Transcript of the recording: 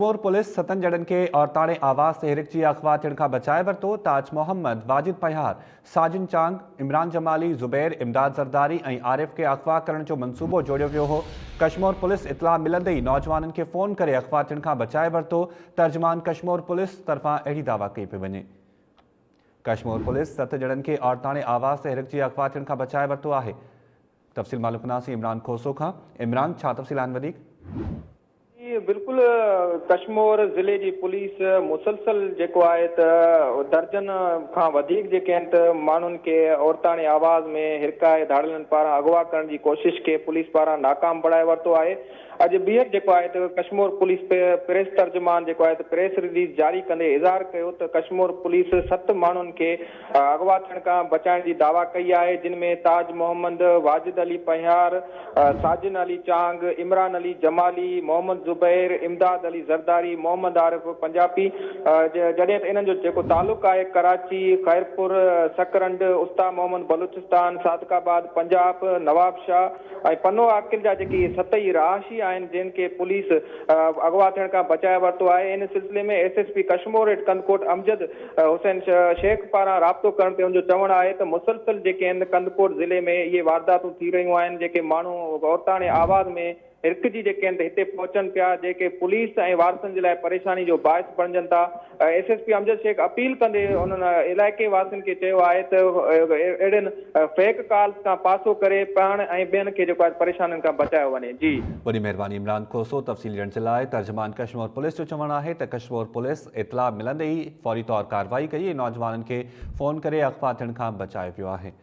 Kashmore police ستن ڄڻن کي عورتاڻي آواز تي هرکجي اغوا ٿيڻ کان بچائي ورتو، تاج محمد، واجد پنهيار، ساجن چانگ، عمران جمالي، زبير، امداد زرداري ۽ عارف کي اغوا ڪرڻ جو منصوبو جوڙيو ويو هو، ڪشمور پوليس اطلاع ملندي ئي نوجوانن کي فون ڪري اغوا ٿيڻ کان بچائي ورتو، ترجمان ڪشمور پوليس طرفان اهڙي دعويٰ ڪئي پئي وڃي. ڪشمور پوليس ست ڄڻن کي عورتاڻي آواز تي هرکجي اغوا ٿيڻ کان بچائي ورتو آهي. تفصيل معلوم ڪنداسين عمران کوسو کان، عمران ڇا تفصيل آهن وڌيڪ؟ جي بلڪل ڪشمور ضلعي جي پوليس مسلسل جيڪو آهي ته درجن کان وڌيڪ جيڪي آهن ته ماڻهن کي عورتاڻي آواز ۾ هرکائي ڌاڙيلن پاران اغوا ڪرڻ جي ڪوشش کي پوليس پاران ناڪام بڻائي ورتو آهي اڄ ٻيهر جيڪو آهي ته ڪشمور پوليس پريس ترجمان جيڪو آهي ته پريس رليز جاري ڪندي اظهار ڪيو ته ڪشمور پوليس ست ماڻهن کي اغوا ٿيڻ کان بچائڻ جي دعويٰ ڪئي آهي، جن ۾ تاج محمد، واجد علي پنهيار، ساجن علي چانگ، عمران علي جمالي، محمد زبير، امداد علي زرداري، محمد عارف پنجاپي، جڏهن ته انهن جو جيڪو تعلق آهي ڪراچي، خيرپور، سڪرنڊ، استا محمد بلوچستان، صادق آباد، پنجاب، نوابشاهه ۽ پنو عاقل جا جيڪي اهي ست ئي رهائشي آهن، جن کي پوليس اغوا ٿيڻ کان بچائي ورتو آهي. ان سلسلي ۾ S S P Kashmore at Kandhkot Amjad Hussain Shaikh پاران رابطو ڪرڻ تي ان جو چوڻ آهي ته مسلسل جيڪي آهن ڪنڌڪوٽ ضلعي ۾ اهي وارداتون ٿي رهيون آهن جيڪي ماڻهو عورتاڻي آواز ۾ هرکجي جيڪي آهن ته هتي پهچن پيا جيڪي پوليس ۽ وارثن جي لاء پريشاني جو باعث بڻجن ٿا S S P Amjad Shaikh appeal ڪندي انهن علائقي واسين کي چيو آهي ته اهڙين فيڪ ڪالز کان پاسو ڪري پاڻ ۽ ٻين کي جيڪو آهي پريشانين کان بچايو وڃي جي. وڏي مهرباني عمران کوسو تفصيل ڏيڻ جي لاء ترجمان ڪشمور پوليس جو چوڻ آهي ته ڪشمور پوليس اطلاع ملندي ئي فوري طور ڪارروائي ڪئي ۽ نوجوانن کي فون ڪري اغوا ٿيڻ کان بچايو ويو آهي.